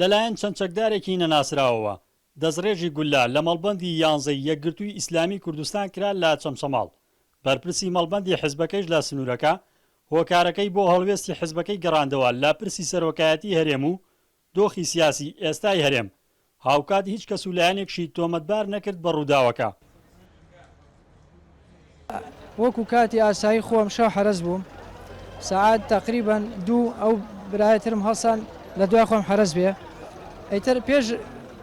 لەلایەن چەند چەکدارێکی نەناسراوەوە دەستڕێژی گوللە لە مەڵبەندی یانزەی یەکگرتووی ئیسلامی کوردستان کرا لە چەمچەماڵ، بەرپرسی مەڵبەندی حزبەکەیش لە سنوورەکە هۆکارەکەی بۆ هەڵوێستی حزبەکەی گەڕاندەوە لە پرسی سەرۆکایەتی هەرێم و دۆخی سیاسی ئێستای هەرێم، هاوکات هیچ کەس و لایەنێکشی تۆمەتبار نەکرد بە ڕووداوەکە. وەکو کاتی ئاسایی خۆم شەو حەرەس بووم سەعات تەقریبەن دوو ئەو برایە ترم هەڵسان لە دوای خۆم حەرەس بێ ئیتر پێش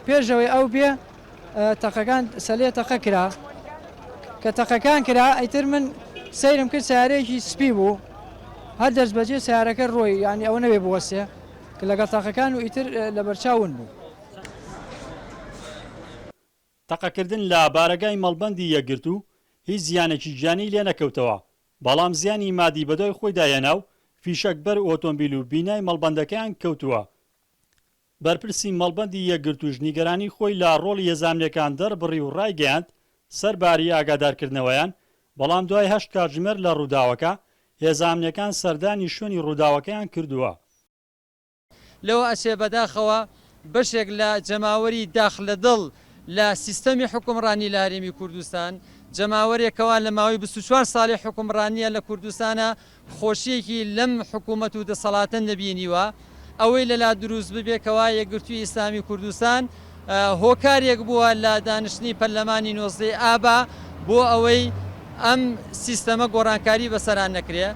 پێشەوەی ئەو بێ تەقەکان سەلێ تەقە کرا کە تەقەکان کرا ئیتر من سەیرم کرد سیارەیەکی سپی بوو هەر دەست بەجێ سیارەکە ڕۆی یعنی ئەوە نەبێ بوەسێ کە لەگەڵ تاقەکان و ئیتر لەبەرچاو ون بوو. تەقەکردن لە بارەگای مەڵبەندی یەکگرتوو هیچ زیانێکی گیانی لێنەکەوتەوە، بەڵام زیانی مادی بەدوای خۆیدا هێنا و فیشەک بەر ئۆتۆمبیل و بینای مەڵبەندەکەیان کەوتووە. بەرپرسی مەڵبەندی یەکگرتووش نیگەرانی خۆی لە ڕۆڵی هێزامنیەکان دەربڕی و ڕایگەیاند، سەرباری ئاگادارکردنەوەیان، بەڵام دوای هەشت کاتژمێر لە ڕووداوەکە، هێزە ئەمنیەکان سەردانی شوێنی ڕووداوەکەیان کردووە. لەوە ئەچێ بەداخەوە بەشێک لە جەماوەری داخ لە دڵ لە سیستەمی حوکمڕانی لە هەرێمی کوردستان، جەماوەرێک کەوا لە ماوەی 24 ساڵی حوکمڕانیە لە کوردستانا خۆشیەکی لەم حکوومەت و دەسەڵاتە نەبینیوە، ئەوەی لەلا دروست ببێ کەوا یەکگرتووی ئیسلامی کوردستان هۆکارێک بووە لە دانیشتنی پەرلەمانی نۆزدەی ئابا بۆ ئەوەی ئەم سیستەمە گۆڕانکاری بەسەرا نەکرێ.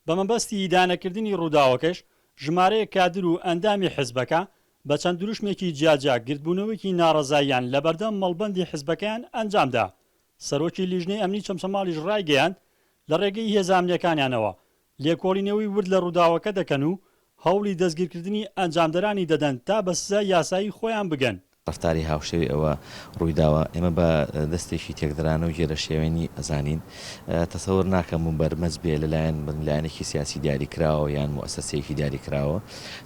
بە مەبەستی ئیدانەکردنی ڕووداوەکەش ژمارەیەک کادر و ئەندامی حزبەکە بە چەند دروشمێکی جیاجیا گردبوونەوەیەکی ناڕەزاییان لەبەردەم مەڵبەندی حزبەکەیان ئەنجامدا سەرۆکی لیژنەی ئەمنی چەمچەماڵیش ڕایگەیاند، لە ڕێگەی هێزە ئەمنییەکانیانەوە لێکۆڵینەوەی ورد لە ڕووداوەکە دەکەن و هەوڵی دەستگیرکردنی ئەنجامدەرانی دەدەن تا بە سزای یاسایی خۆیان بگەن. ڕەفتاری هاوشێوەی ئەوە ڕوویداوە، ئێمە بە دەستێکی تێکدەرانە و گێرەشێوێنی ئەزانین. تەسەور ناکەم موبەرمەج بێ لەلایەن لایەنێکی سیاسی دیاریکراوە یان موئەسەسەیەکی دیاریکراوە.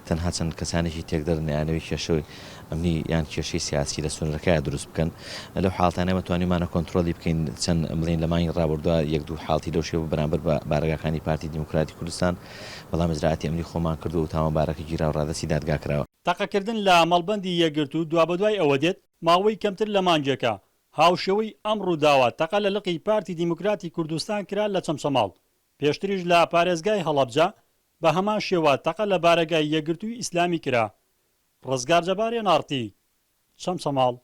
تەنها چەند کەسانێکی تێکدەرن ئەیانەوێ کێشەی ئەمنی یان کێشەی سیاسی لە سنوورەکەیا دروست بکەن. لەو حاڵەتانە ئێمە توانیومانە کۆنترۆلی بکەین چەند بڵێین لە مانگی ڕابردووە یەک دوو حاڵەتی لەو شێوە بوو بەرامبەر بە بارەگاکانی پارتی دیموکراتی کوردستان، بەڵام ئیجرائاتی ئەمنی خۆمان کردووە و تاوانبارەکە گیرا و ڕادەستی دادگا کراوە. تەقەکردن لە مەڵبەندی یەکگرتوو دوابەدوای ئەوە دێت، ماوەی کەمتر لە مانگێکە هاوشێوەی ئەم ڕووداوە تەقە لە لقی پارتی دیموکراتی کوردستان کرا لە چەمچەماڵ، پێشتریش لە پارێزگای هەڵەبجە بە هەمان شێوە تەقە لە بارەگای یەکگرتووی ئیسلامی کرا. ڕزگار جەبار ئێن ئاڕ تی، چەمچەماڵ.